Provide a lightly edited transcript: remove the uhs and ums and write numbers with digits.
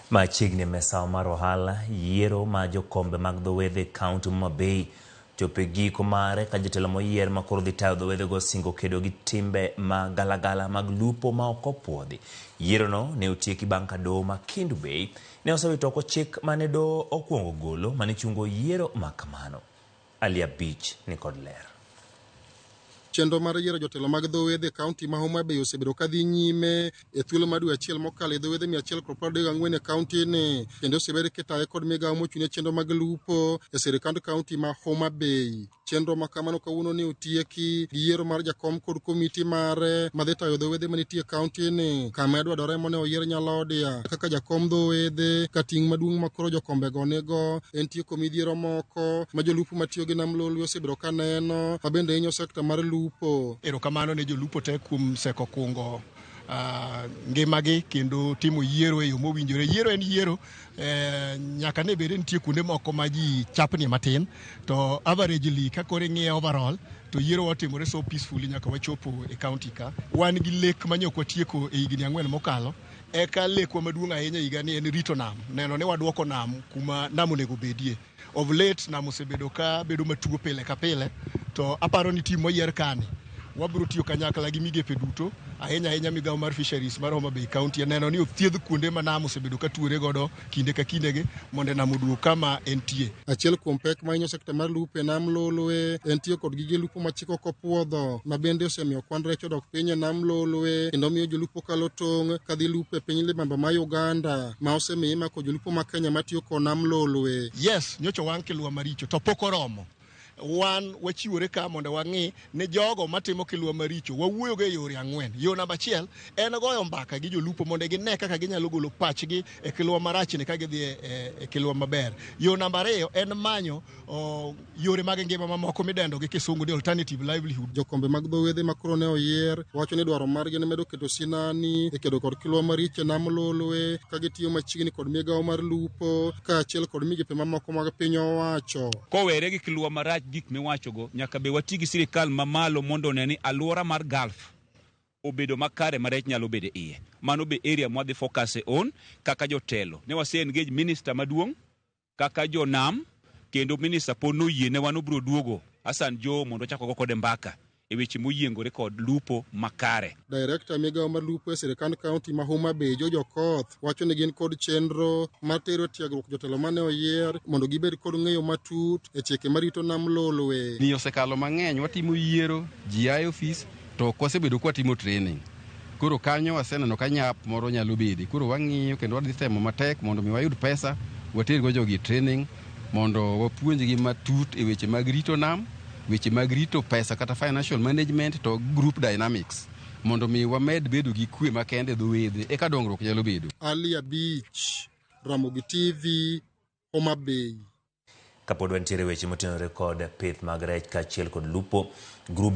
Machiegni e misawa mar ohala, yiero ma jokombe mag dho wedhe e kaunti Homa Bay chopo e giko mare ka jotelo moyier ma koro dhi tayo dho wedhego osingo kedo gi timbe ma galagala mag lupo ma ok opuodhi. Yierono ne otieki bang' ka doho ma Kendu Bay ne osewito oko chik mane doho okwongo golo mane chungo yiero ma kamano. Ali Abich ni kod ler. Chenro mar yiero jotelo mag dho wedhe e kaunti ma Homa Bay osebedo ka dhi nyime e thuolo mar dwe achiel mokalo e dho wedhe 134 e kaunti ni kendo osebed kitaye kod migawo mochung' ne chenro mag lupo e sirikand kaunti ma Homa Bay. Chenro ma kamano kawuono ne otieki gi yiero mar jakom kod komiti mare madhi tayo dho wedhe manitie e kaunti ni kama Edward Oremo ne oyier Nyalodia kaka jakom dho wedhe ka ting' maduong' ma koro jokombego nigo en tieko midhiero moko ma jolupo matiyo gi nam Lolwe osebedo ka neno ma bende hinyo sekta mar lupo. Erokamano ne jolupo te kuom seko kungo ngimagi kendo timo yiero e yo mowinjore. Yiero en yiero, nyaka ne bed ni nitie kuonde moko ma ji chapni matin, to averagely ka koro ing'iye overall to yiero otimore so peacefully nyaka wachopo e county ka. Wan gi lek ma nyok watieko e higni 4 mokalo, eka lekwa maduong' ahinya higa ni en rito nam, neno ni waduoko nam kuma nam onego bedie. Of late nam osebedo ka bedo matuo pile ka pile, to aparo ni team moyier kani wabiro tiyo kanyakla gi migepe duto, ahinya ahinya migawo mar fisheries mar Homa Bay County e neno ni othiedh kuonde ma nam osebedo ka tuore godo kinde ka kindegi mondo nam oduog kama entie. Achiel kuom pek ma hinyo sekta mar lupo e nam Lolwe en tiyo kod gige lupo ma chik ok opuodho ma bende osemiyo kwan rech odok piny e nam Lolwe kendo miyo jolupo kalo tong' kadhi lupo e piny libamba ma Uganda ma osemiyo imako jolupo ma Kenya matiyo kod nam Lolwe. Yes, nyocha wang' kilwa maricho to pok oromo. Wan wachiwore ka mondo wang'i ni jogo matimo kilwa maricho wawuoyogo e yore 4. Yo namba 1 en goyo mbaka gi jolupo mondo gine kaka ginyalo golo pachgi e kilwa marachni ka gidhi e kilwa maber. Yo namba 2 en manyo yore mag ngima mamoko midendo gi kisungu ni alternative livelihood. Jokombe mag dho wedhe ma koro ne oyier wacho ni dwaro margi en medo keto sinani e kedo kod kilwa maricho e nam Lolwe ka gitiyo machiegni kod migawo mar lupo kaachiel kod migepe mamoko mag piny owacho. Kowere gi kilwa marach gik miwachogo, nyaka be wati gi sirikal mamalo mondo one ni alwora mar Gulf obedo makare ma rech nyalo bedo e iye. Mano be area mwadhi focus on kaka jotelo. Ne wase engage minister maduong' kaka jonam kendo minister pod noyie ne wan obiro duogo Hassan Joho mondo wachak wago kode mbaka e weche moyiengore kod lupo makare. Director migawo mar lupo e sirikand kaunti ma Homa Bay George Okoth wacho ni gin kod chenro mar tero tiegruok jotelo mane oyier mondo gibed kod ng'eyo matut e chike marito nam Lolwe. Ni osekalo mang'eny, watimo yiero, ji a e ofis to ok wasebedo kwatimo training. Koro kanyo waseneno ka nyap moro nyalo bede. Koro wang'iyo kendo wadhi temo matek mondo mi wayud pesa watergo jogi e training mondo wapuonjgi matut e weche mag rito nam, weche mag rito pesa kata financial management to group dynamics mondo mi wamed bedo gi kwe makende e dho wedhe eka dongruok nyalo bedo. Ali Abich, Ramogi TV, Homa Bay. Kapod wantiere weche motenore kod pith mag rech kaachiel kod lupo, grube